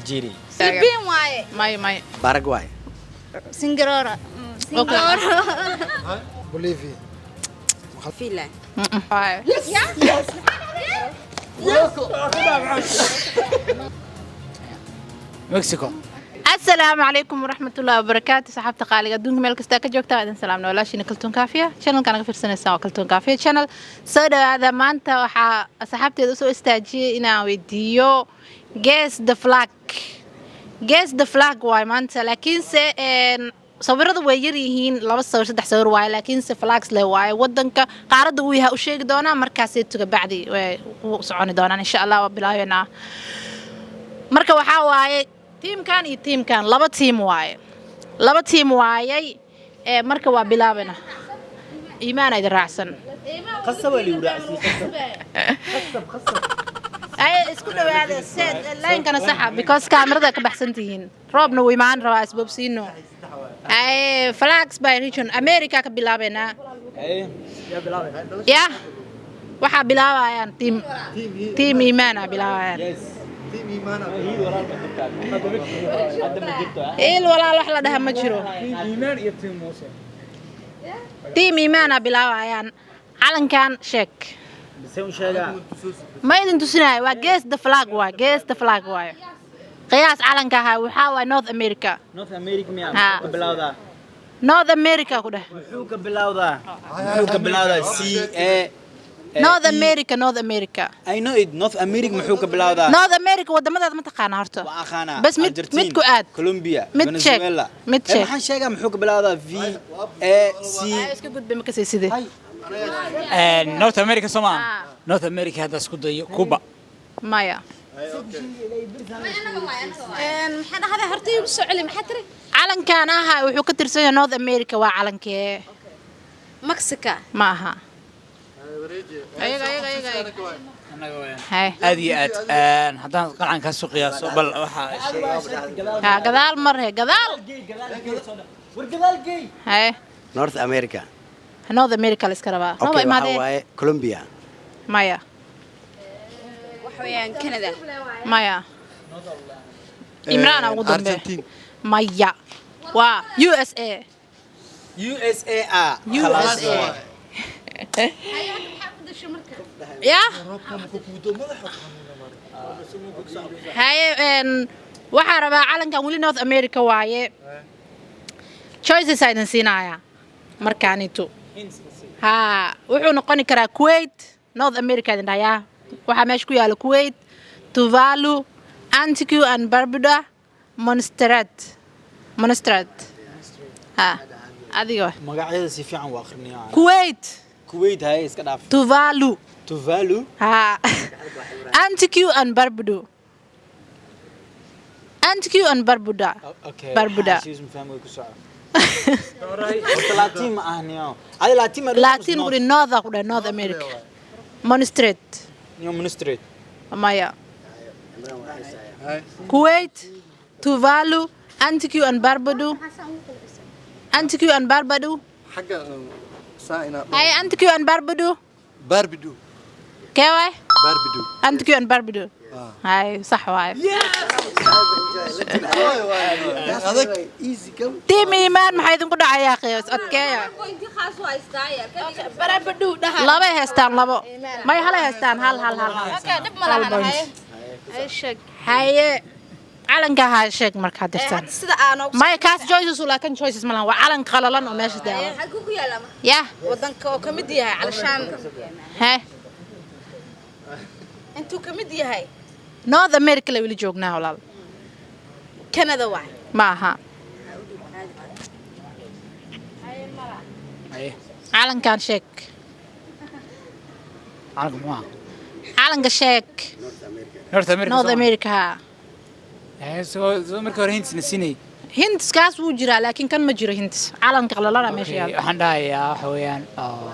Algeria. Philippine waaye. May, may. Paraguay. Singapore. Singapore. Bolivia. Finland. Waaye. Mexico. Asalaamu calaykum waraxmatullaahi wabarakaatu, saxaabta qaaliga adduunka meel kastaa ka joogta, waa idin salaamna. Walaashiina Kaltuun Kaafiya, channelka naga fiirsanaysaan waa Kaltuun Kaafiya channel. Soo dhawaada. Maanta waxaa asxaabteeda usoo istaajiyey inaan weydiiyo guess the flag. Guess the flag waay maanta, laakiinse sawiradu way yar yihiin, laba sawir, saddex sawir waaye, laakiinse flags le waaye. Wadanka qaaradda uu yahay u sheegi doonaa, markaasay tuga bacdi way ku soconi doonaan, insha Allah. Waa bilaabeynaa. Marka waxaa waaye tiimkan iyo tiimkan, laba tiim waaye, laba tiim waayay. Ee marka waa bilaabana. Iimaana idin raacsan. Qasab waa ligu raacsiin, qasab, qasab. Ay, isku dhawaada seed laynkana saxa, because kaamirada ka baxsan tihiin, roobna wuu imaan rabaa, isboobsiino. Ay, flags by region, America ka bilaabeynaa. Ya waxaa bilaabayaan team Iimaana bilaabayaan. Yes. Hadda ma jirto, ah. Il walaal wax la dhaha ma jiro. Iimaan iyo team Muuse. Team Iimaana bilaabayaan. Calankan sheeg. Bise u sheegaa. Ma idin tusinaayo, waa guess the flag waay, guess the flag waay. Qiyaas calanka ahaa waxaa waay North America. North America miyaa? Ha. Muxuu ka bilowdaa? North America ku dheh. Muxuu ka bilowdaa? Muxuu ka bilowdaa? C A A, North E. America, North America. I know it. North America muxuu ka bilowdaa? North America wadamadaad ma taqaana horta? Waa aqaanaa. Bas mid Argentina, mid ku aad. Colombia, Mid sheeg. Venezuela. Mid sheeg. Maxaan sheegaa? Muxuu ka bilowdaa? V A C. Ay, iska gudbay, ma kasii sidee. North America soo maaha? Ah. North America hadda isku dayo, Cuba. Maya. Maxaa dhahday horta? Igu soo celi, maxaa tiri? Calankan ahaa wuxuu ka tirsan yahay North America, waa calankee? Mexico. Ma aha. Ayaga, ayaga, ayaga, ayaga. Hay. Aad iyo aad haddaan qacankaas ku qiyaaso, bal waxaa Ha, gadaal mar he, gadaal. Hay. North America. North America la iska rabaa. Okay, Nooba waxaa imaadee. waaye Colombia. Maya. Waxa weeyaan Canada. Maya. Imraan ugu dambe. Argentine. Maya, waa USA. USA. USA ya. Haye, waxaa rabaa calankan weli North America waaye. Choices aa idin siinayaa markaanitu. Ha, wuxuu noqoni karaa Kuwait. North America idin dhahayaa. Waxaa meesha ku yaala Kuwait, Tuvalu, Antigua and Barbuda, Montserrat. Montserrat. Ha, adiga. Magacyada si fiican waa akhrinaya. Kuwait. Kuwait, haye, iska dhaaf. Tuvalu. Tuvalu. Ha, Antigua and Barbuda, Antigua and Barbuda. Okay. Barbuda. Excuse me, family ku soco. Horta Latin ma ahniyo. Adi Latin ma? Latin kuri, North ku dhahay, North America. Montserrat. Niyo, Montserrat. Maya. Kuwait, Tuvalu, Antigua and Barbuda, Antigua and Barbuda. Xagga saa inaad Hay, Antigua and Barbuda. Barbidu. Kee waay? Barbidu. Antigua and Barbuda. Hay, sax waay. Adag, easy come. Team Iimaan, maxaa idinku dhacayaa? Qiyaas adkeeya. Labay haystaan, labo. May, halay haystaan, hal, hal, hal. Dhib ma Hal lahan. point. Haye, sheeg. Haye, calanka ha sheeg markaad dirtaan. Sida aan ugu Maya, kaas choices u, laakin choices ma lahan, waa calan qalalan oo meesha daawan. Halkuu ku yaala? Yah. Wadanka oo kamid yahay calashaan. He. Intuu kamid yahay? North America la weli joognaa, walaal. Canada waay. Ma aha. Haye. Calankan sheeg. Calanka muxuu ahaa? Calanka sheeg. North America. North America, ha. Soo markii hore hints na siinay. Hintskaas wuu jiraa, laakiin kan ma jiro hints. Calanka qalalana meesha yaal. Waxaan dhahayaa waxa weeyaan oo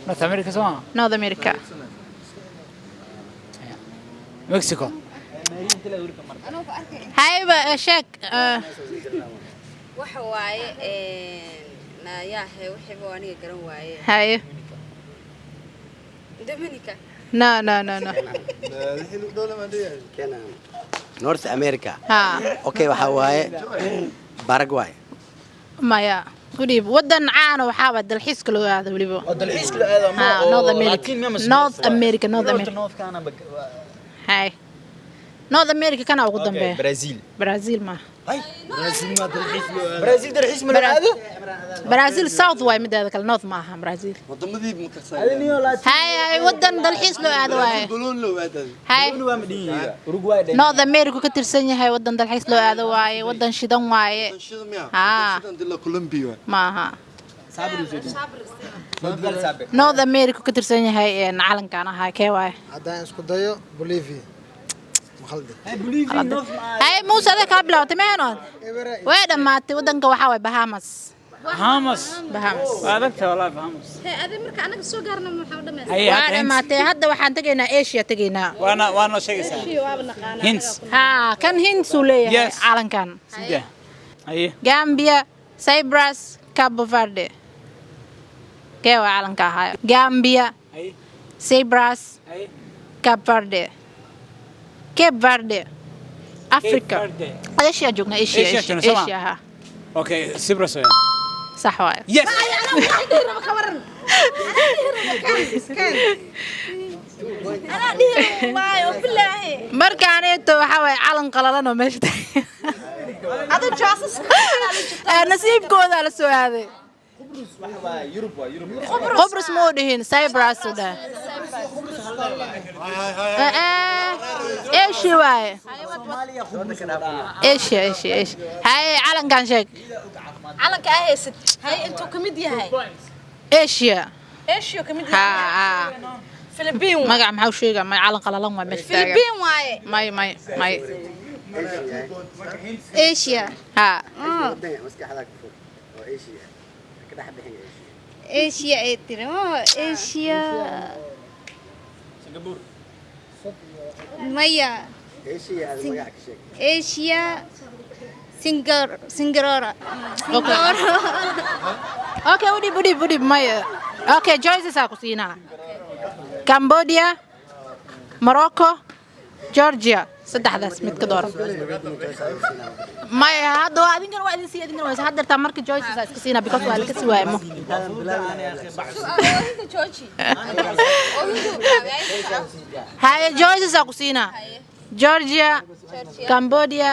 North America soo maaha? North America. Mexico. Hayba, sheeg. Waxa waaye nayaahe, wixiiba aniga garan waaye. Haye. Dominica. No, no, no, no. North America. Ha. Okay, waxaa waaye Paraguay. Maya, udhiib. Wadan caana waxaa waa dalxiiska loo aado weliba. Oo dalxiiska loo aado ma Ha, oo North America. Latin miya mise North North waaye? America, North North America. North kana Hay, North America kana ugu Okay, dambeeya. Brazil. Brazil maaha. Brazil dalxiis ma loo aado? Brazil south waay, mideeda kale north maaha Brazil. Wadamadii ma karsan. Hay, hay, wadan dalxiis loo aado waaye. Baloon loo aaday. Hay. Waa ma dhihin Uruguay dhan. North America ka tirsan yahay, wadan dalxiis loo aado waaye, wadan shidan waaye. Shida miya? Haa. Shidan dila Colombia. Maaha. Saabir usoo dhihin. Portugal saabir. North America ka tirsan yahay een calankan ahaa, kee waaye? Haddaan isku dayo Bolivia. Makhaldi. Hey, Bolivia North ma Hay, Muuse, adaa kaa bilaabatay meenood way dhammaatay. Wadanka waxaa waaye Bahamas. Bahamas. Bahamas. Waa adagtahay wallahi Bahamas. Hee, adi marka anaga soo gaarna maxaa u dhamaysa? Haye, Waa hadda hints. dhammaatay. Hadda waxaan tegaynaa Asia, tegaynaa. Waana sheegaysaa. Waaba naqaanaa. Hints. Haa, kan hints uu leeyahay. Yes. Calankan. Sida. Haye. Gambia, Cyprus, Cabo Verde, kee waa calanka ahaa? Gambia, Haye. Cyprus, Haye. Cape Verde, Cape Verde, Africa. Verde. Asia joognaa, Asia. Asia Asia. joogna, soo ma? Asia, ha. Okay, Cyprus weeyaan. Sax waaye. Yes. Anaa dhihi waayo bilaahi. Markaaneeto waxaa waaye calan qalalan oo meesha taagan. Adu jaasas. Nasiibkoodaa la soo aaday. Qobrus ma u dhihin, Cyprus u dhahay. Asia waaye. Asia, Asia, Asia. Haye, calankan sheeg. Calanka aa haysid. Hay, intuu ka mid yahay? Asia. Asia ka mid ha yahay. Ha. Philippine waaye. Magac maxaa u sheegaa? May, calan qalalan waa meesha taagan. Philippine waaye. May, may, may. Asia. Ha. Maskaxda ku fur oo Asia ka dhex bixin Asia. Asia ay tiri. Oh, Asia. Maya. Asia aad magac ka sheeg. Asia. Singar Singarora. Okay. Okay, udhib, udhib, udhib. Maya, okay, choices aa ku siinaa: Cambodia, Morocco, Georgia. Saddexdaas mid ka dooro. Maya, hadda waa adinkan, waa idin siiya, adinkan waa hadda marka choices aa iska siinaa because waa laka si waaye mo. Oohinta jooji. Oohinta bilaabay. Haye, choices aa ku siinaa: Georgia, Cambodia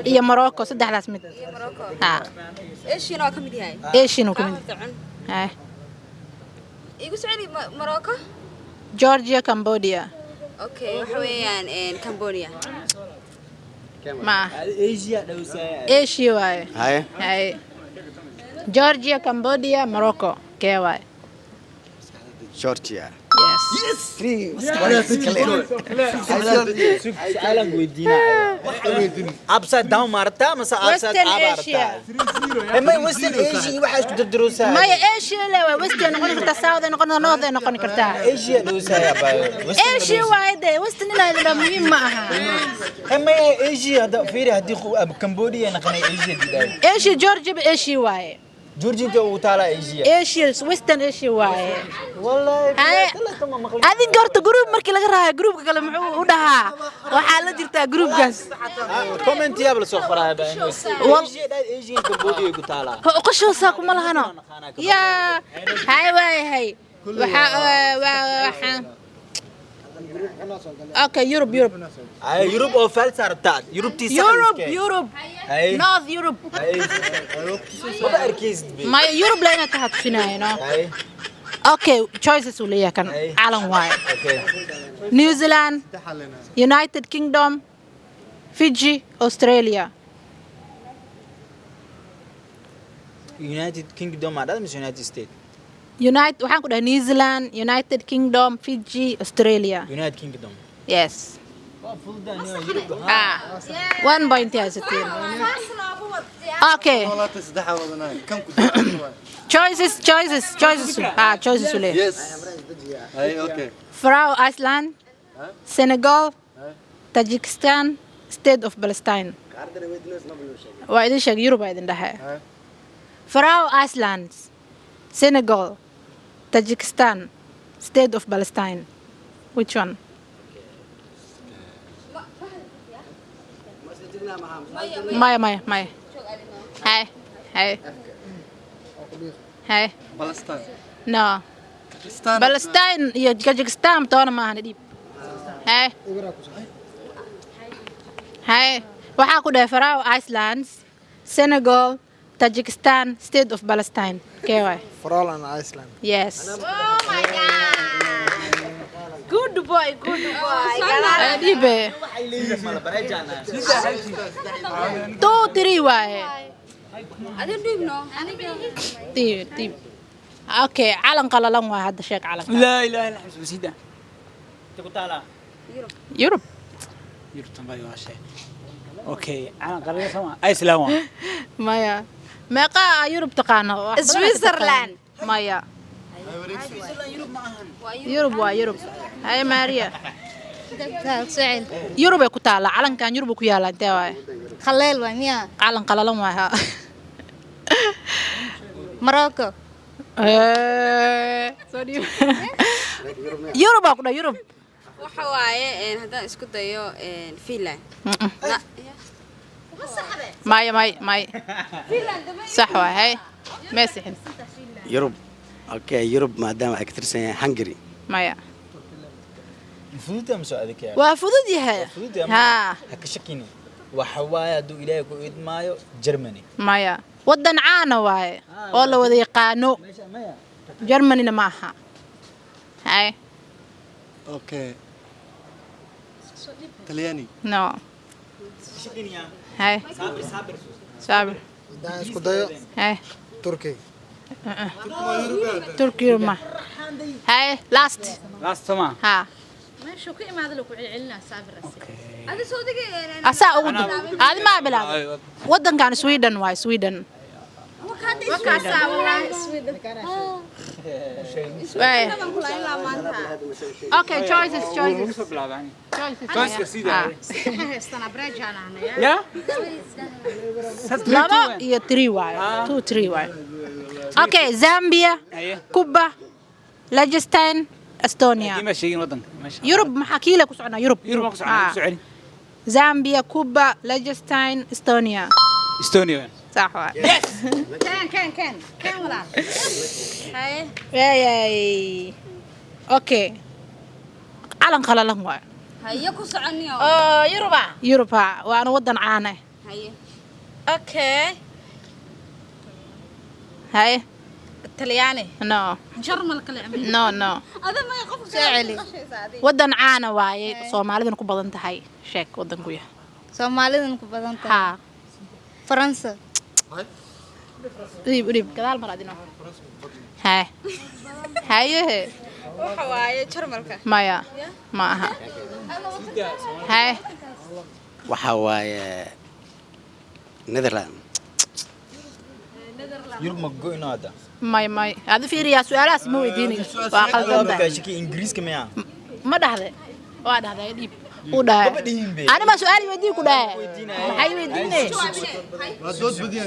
iyo Morocco. Saddexdaas mid. Morocco. Ha. Asiana waa ka mid yahay. Asian uu ka mid Horta cun. yahay. Igu soceli Morocco. Georgia, Cambodia. Okay, waxa weeyaan Cambodia. Ma Asia dhowsaa. Asia waaye. Haye. Haye, Georgia, Cambodia, Morocco, kee waaye? Georgia. Yes. Su'aalan weydiinaa. Upside down ma aragtaa mase upside Western up Asia. aragtaa? May, Western Asia waxaa isku dardaroosaa. Maya, Asia le waay. Western noqon kartaa, south ay noqon kartaa, north ay noqon kartaa. Asia dhowsaa baa. Asia waaye dee. Western inaa la muhiim ma aha. Maya, Asia hadda fiiri, haddii Cambodia naqanay Asia diidaay. Asia, Georgia ba Asia waaye. Georgia intee ugu taalaa Asia? Asia, Western Asia waaye. Wallahi. Haye, adinka horta group markii laga raayo groupka kale muxuu u dhahaa? Waxaa la jirtaa groupkaas. Comment yaab la soo qoraa baa. Asia dhaad, Asia Cambodia ku taalaa. Qashoosaa kuma lahano yaa. Hay, waayahay, waxaa waxaan, okay, Europe, Europe. Ay, Europe oo faal saartaa. Europe tii. Europe, Europe. Ay. North Europe. Maba arkaysid be. Maya, Europe la inaad tahay tusinaayo no. Ay. Okay, choices uu leeyahay kan. Ay. Calan waaye. Okay. New Zealand, United Kingdom, Fiji, Australia. United Kingdom ma dhad mise United States? United waxaan ku dhahay New Zealand, United Kingdom, Fiji, Australia. United Kingdom. Yes. Waa fududahay Europe. Ah, one point haysatiin. Okay. Walaata saddex wadanay. Kan ku Choices, choices, choices. Ah, choices uu leeyahay. Yes. Haye, okay. Faroe Island, Senegal, Tajikistan, State of Palestine. Waa idin sheegay, Europe aa idin dhahay. Faroe Islands, Senegal, Tajikistan, State of Palestine. Which one? Maya, maya, maya. Hay, hay, hay. Palestine. No. Palestine iyo Kazakhstan toona maahan. Dhiib. Hay, hay. Waxaa ku dhahay Faroe Islands, Senegal, Tajikistan, State of Palestine. Kee waay? Faroe and Iceland. Yes. Oh my God, good boy, good boy. Dhiibe. Two, three waaye. Adi dhiibno. Dhiib, dhiib. Okay, calan qalalan waay hadda. Sheeg calanka. لا اله الا الله سيدا. Yurub. Yurubtan baa waa. Okay, calan qalalan sama Iceland waa. Maya. Meeqa aa Yurub taqaano? Wax badan aa ka Switzerland. taqaano. Maya. Yurub waa Yurub. Haye, Maria. Socel. Yurub ay ku taallaa calankan. Yurub ku yaallaa. Intee waaye? Khaleel waay miya? Calan qalalan waay, ha. Morocco. Soo dhiib. Yurub aa ku dhahay, Yurub. Waxa waaye haddaan isku dayo Finland. Maya, maya, maya. Sax waay. Hay, mee sixin. Yurub. Okay, Yurub maadaama ay ka tirsan yahay Hungary. Maya. Fududa mise adag yahay? Waa fudud yahay. Fudud yahay. Ha. Ha ka shakini. Waxa waaye, hadduu Ilaahay ku idmaayo, Germany. Maya. Wadan caana waaye oo la wada yaqaano. Germanyna ma aha. Hay. Okay, Talyaani. No. Hay, Saabir. Haddaan isku dayo. Hay. Turkey. Turkiya ma hay. Last. Last sama. Ha. Meeshuu ka imaada lagu celcelinaa, Saabir. Adi soo digay. Asaa ugu dub aadi maa bilaabay. Wadankan Sweden waay, Sweden. Wakaasaa walaahi Sweden. Waay. Okay, choices, choices. Soo bilaabaan. Choices. Choices sida. Haystana breejaan ahnaya. Ya. Laba iyo three waaye, two, three waaye. Okay, Zambia, Cuba, Liechtenstein, Estonia. Ma sheegin wadanka meesha. Yurub maxaa kiila ku soconaa? Yurub. Yurub ma ku soconaa? Soo celi. Zambia, Cuba, Liechtenstein, Estonia. Estonia. Sax waay. Kan kan kan kan walaal. Haye. Yay. Okay, calan qalalan waay. Haye, ku soconiyo. Oo Yuruba. Yurub, ha. Waana wadan caan ah. Haye. Okay. Haye. Talyaani. No. Jarmalka le. No, no. Ada ma qofka Soo celi. Wadan caana waaye, Soomaalidana ku badan tahay. Sheeg wadanku yahay. Soomaalidan ku badan tahay? Ha. Faransa. Dhiib, dhiib. Gadaal mar adino. Haye, haye. Waxa waaye Jarmalka. Maya, ma aha. Haye. Waxa waaye Netherland. Yurub ma goyno hadda. May, may. Adi fiiriyaa, su-aalahaas ma weydiinayo, waa qaldan tahay. Shaki Ingiriiska miya? Ma dhahde? Waa dhahday. Dhiib uu dhahay. Maba dhihin be. Ani ma su-aal i weydii ku dhahay? Maxay weydiinay?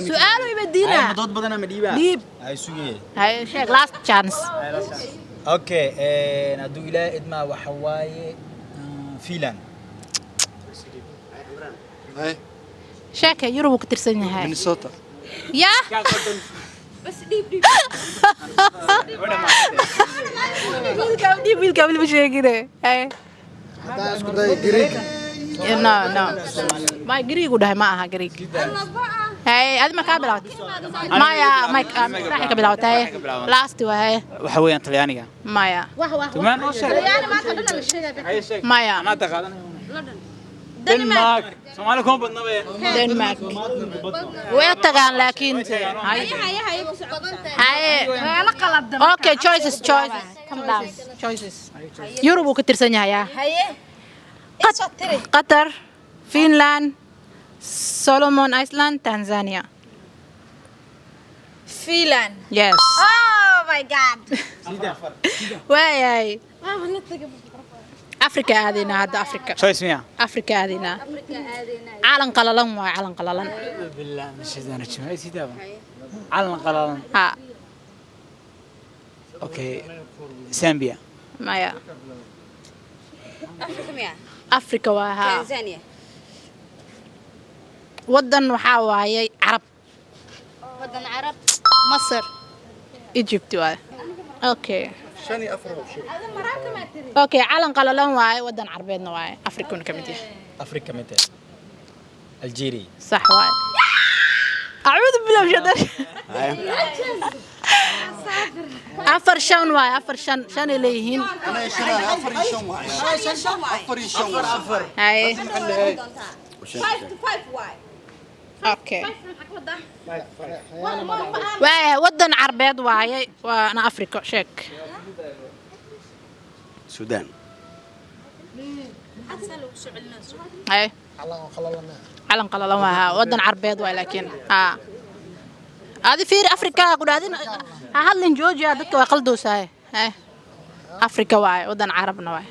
Su-aal i weydiinaa. Ma dood badana ma dhiibaa? Dhiib. Ay, sugee. Haye, sheeg. Last chance. Okay, hadduu Ilaahay idmaa, waxa waaye Finland. Sheeke. Yurub uu ka tirsan yahay. Minnesota. Ya. Bas, dhiib, dhiib. Wiilkaa dhiib, wiilkaa weli ma sheegine. Haye. Haddaan isku dayo Greek. No, no, ma Greek uu dhahay. Ma aha Greek. Haye, adi ma kaa bilaabatay? Maya, mike raaxi ka bilaabatay. Last waa. Haye. Waxa weeyaan Talyaaniga. Maya. Tumaan oo sheeg. Talyaani maanta dhan la sheegay. Haye, sheeg. Maya. Anaa taqaadanay. Denmark. Soomaali kuma badna be. Denmark way tagaan laakiin. Haye, haye, ku soco. Haye. Meelo qaladan. Okay, choices, choices. Come down. Choices. Yurub uu ka tirsan yahay, yaa. Haye. Qatar, Finland, Solomon Island, Tanzania. Finland. Yes. Oh my God. Waayahay, Africa aadaynaa hadda, Africa. Choice miya? Africa aadaynaa. Calan qalalan waay, calan qalalan. بالله من الشيطان الرجيم. هاي سيدا calan qalalan. Ha. Okay, Zambia. Maya. Afrika miya? Africa waa, haa. Tanzania. Wadan waxaa waaye Carab. Wadan Carab, Masar. Egypt waaye. Okay. 5 iyo 4 oo shil. Okay, calan qalalan waaye, wadan Carbeedna waaye, Afrikuna ka mid yahay. Afrika mid ah. Algeria. Sax waaye. Acuudu billah min shaitaan. 4-5 waaye, 4-5, shan ay leeyihiin. Anaa shan, 4 iyo 5 waaye. 4 iyo 5 waaye. Haye. 5 to 5 waay. Okay, waaye wadan Carbeed waaye, waana Afrika, sheeg. Suudaan. Haye. Calan oo qalalan ah. Calan qalalan waa, haa, wadan Carbeed waay, laakiin haa, adi fiiri, Afrika ku dhaadin, ha hadlin, joojiya, dadka waa qaldoosahay. Haye, Afrika waaye, wadan Carabna waaye.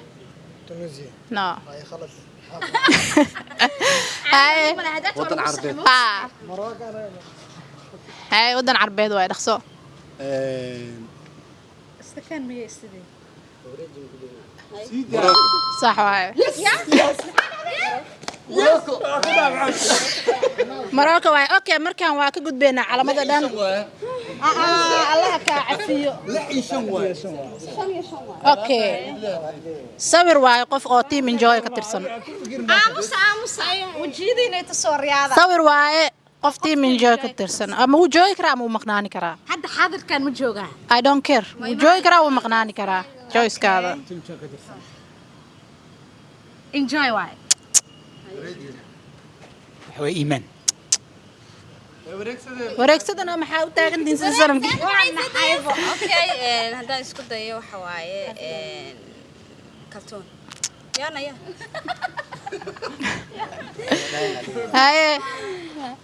Tunisia. No. Ay khalad. Haye. Wadan Carbeed. Haa. Morocco. Haye, wadan Carbeed waaye, dhaqso. Istakaan miya istidii? Morocco. Sax waaye, Morocco waaye. Okay, markaan waa ka gudbaynaa calamada dhan. Allaha kaa cafiyo. 6 iyo 5 waaye. Okay, sawir waaye qof oo Team Enjoy ka tirsan. Aamusa, aamusa, wejiyadiina inta soo riyaada. Sawir waaye qof Team Enjoy ka tirsan, ama wuu joogi karaa ama wuu maqnaani karaa. Hadda xaadirkan ma joogaa? I don't care, wuu joogi karaa, wuu maqnaani karaa, choicekaada. Enjoy waay. Waxa weeye Iimaan. Wareegsadana maxaa u taagantihiin sida sanamkii? Waa naxaybo. Okay, haddaan isku dayo, waxa waaye Kaltuun yaana ya. Haye.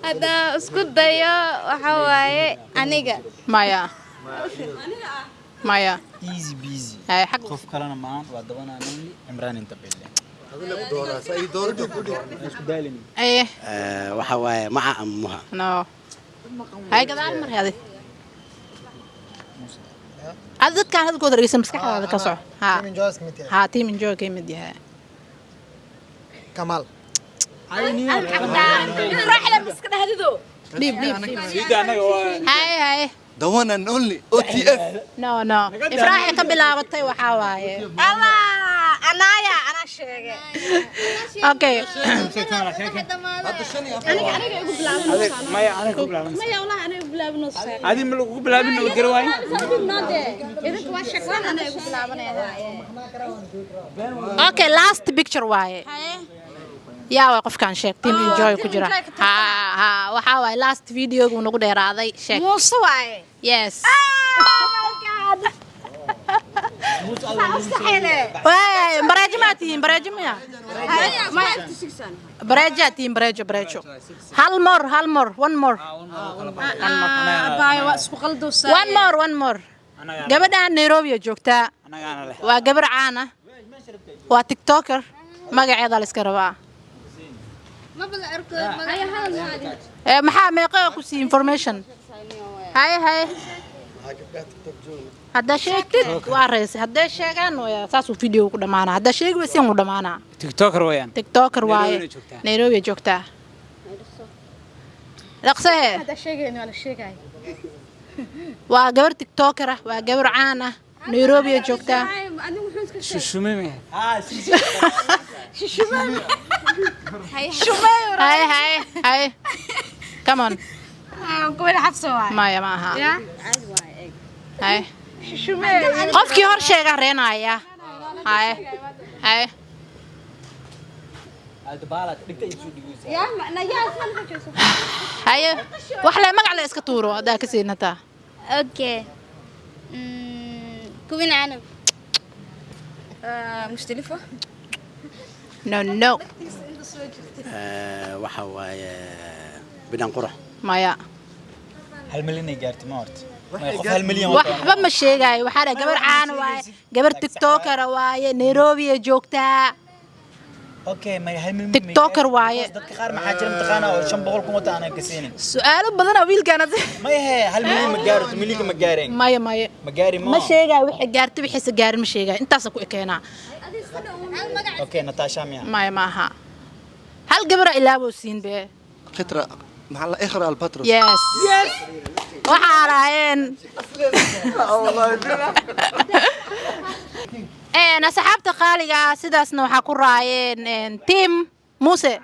Haddaan isku dayo, waxa waaye aniga. Maya, maya. Easy busy. Haye, xag. Qof kalena maahan, waa dabanaa namli Cimraan inta bille. Isku daalin. Haye. Waxa waaye maca ama muha? No. Haye, gadaal mar. Adi adi dadkaan hadalkooda dhegeysan, maskaxdaada ka soco, haa. Team Enjoy ka mid yahay. Haa, Team Enjoy ka mid yahay. Kamal. Raaxla miska dhahdido. Dhiib, dhiib. Sida annaga waa. Haye, haye. The one and only OTF. No, no, Ifraaxay ka bilaabatay, waxaa waaye. Allah, anaya anaa sheegay. Okay. Hadda 5 iyo 4. Aniga igu bilaabin. Maya, aniga ku bilaaban. Maya, wallahi aniga igu bilaabin oo sheegay. Adi ma lagugu bilaabin oo gara waaye. Idinka waa sheegtaan, anaa igu bilaabanaya. Okay, last picture waaye. Yaa waay qofkaan? Sheeg, Team Enjoy ku jira. Haa haa, waxaa waaye last videogu nagu dheeraaday, sheeg. Muuse waaye. Yes. Oh my God. Waay, bareejo maa tihiin? Bareejo miya? Bareejaa tihiin, bareejo, bareejo. Hal more, hal more, one more. Abaayo, waa isku qaldowsaa. One more, one more. Gabadhaan Nairobi joogtaa. Annagaana leh. Waa gabar caan ah, waa TikToker, magaceeda la iska rabaa. Maba la arko magaca. Ee, maxaa meeqa ku sii information? Haye, haye. Haddaa sheegtid waa reysay, hadday sheegaan saasuu video ku dhamaanaa, haddaa sheegi weysin wuu dhamaanaa. TikToker weeyaan. TikToker waaye. Nairobi joogtaa. Nairobi joogtaa, dhaqsahe. Hadda sheegayna waa la sheegaya. Waa gabar TikToker ah, waa gabar caan ah, Nairobi joogtaa. Shushume ma? Haye, haye, haye, come on. Kuwina xabso waay. Maya, ma aha. Haye, qofkii hor sheegaa reenaya. Haye, haye. Yaa macna yaa isma joogso. Haye, wax le magac la iska tuuro haddaa ka siinataa. Okay. Kuwin Canab. Musdalifa. No, no. Waxa waaye Bidhan Qurux. Maya. 1 milyan ay gaartay ma horta? Maya, qof 1 milyan Waxba ma sheegaayo. Waxaa dhahay gabar caan waaye, gabar TikToker waaye, Nairobi ay joogtaa. Okay, maya, 1 milyan. TikToker waaye. Dadka qaar maxaa jira mataqaanaa oo 500,000 wata aanan ka siinin. Su-aalo badanaa wiilkaan. Maya, hee, 1 milyan ma gaarto, milyanka ma gaareen. Maya, maya. Ma gaari ma. Ma sheegaayo waxay gaartay, wixiise gaarin ma sheegaayo, intaasa ku ekeenaa. Okay, Natasha miya? Maya, ma aha. Hal gabara ilaabo siin be. Khitra, maxaa la Iqra Albatros. Yes, waxaa raayeen. Asxaabta qaaliga ah, sidaasna waxaa ku raayeen team Muuse,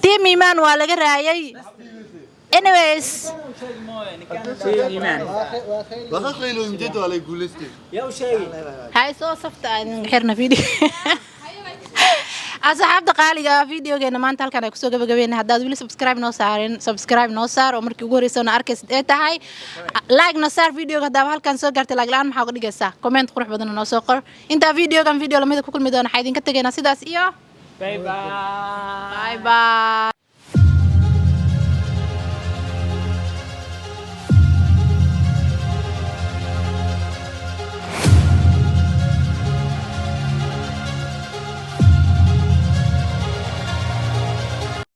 team Iimaan waa laga raayay. Anyways. Iimaan. Waa ka qaylo ujeedo waa lay guulaystay. Yaa u sheegi. Hay, soo safta aan xirna video. Asxaabta qaaliga ah, videogeena maanta halkan ay kusoo gabagabeyna. Haddaad weli subscribe noo saarin, subscribe noo saar, oo markii ugu horreysa na arkaysid ee tahay. Like na saar videoga. Haddaaba halkan soo gaartay, like la'aan maxaa uga dhigaysaa? Comment qurux badan noo soo qor. Intaa videogan video lamida ku kulmi doona, waxaa idinka tegaynaa sidaas iyo Bye bye. Bye bye.